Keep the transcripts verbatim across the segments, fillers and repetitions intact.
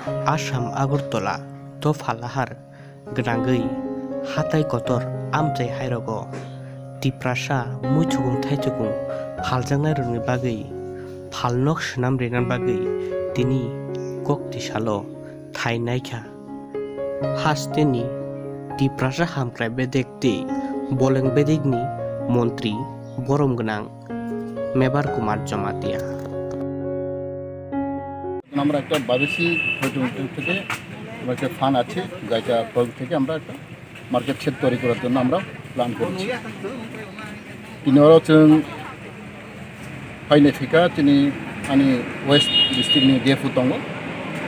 Assam Agartala dopha lahar gwnangwi hatai kotor amchai hairogo Tiprasa muichukung thaichukung phaljaknairokni bagwi phalnok swnam rina bagwi tini kok tisalo thai naikha. Hasteni Tiprasa hamkrai bedek tei boleng bedekni montri borom gwnang Mebar Kumar Jamatia. আমরা একটা বাবেসি হয়তো থেকে আমরা একটা ফান্ড আছে, যেটা প্রয়োগ থেকে আমরা একটা মার্কেট শেড তৈরি করার জন্য আমরা প্ল্যান করছি। Tini oro chwng phainai thika chini ani west district ni D F O tongo,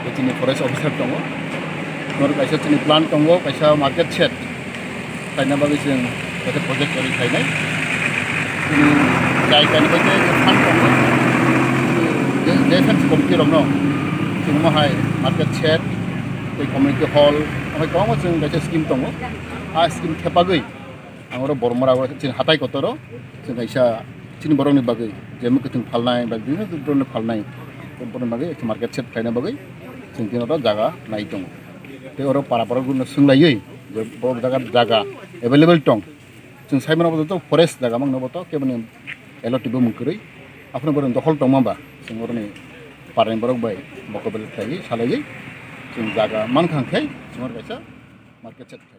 tei chini forest officer tongo, norok kaisa chini plan tongo, kaisa market shed khaina bagwi chwng kaisa project kwrwi khainai. Chini jai kainwi khe fund tongo, je, je fence committee rokno chwng mohai market shed tei community hall, mohai kwbangma chwng kaisa scheme tongo. A scheme thepagwi ang oro Bormora o chini hatai kotoro chwng kaisa chini borokni bagwi je mwkhwtwng phalnai ba bibhinno dhoroner phalnai, borokni bagwi ekta market shed khaina bagwi chwng tini oro jaga nai tongo. Tei oro para borok rokno swng laiwi je borok jaga, jaga available tong, chwng sai mano bo joto forest jaga mangno bo to keboni L O T bo mung kwrwi, aphano borok dokhol tongma ba chwng oroni parani borok bai mokobel khlaiwi salaiwi chwng jaga mankha hwnkhe chwng oro kaisa market shed khlai.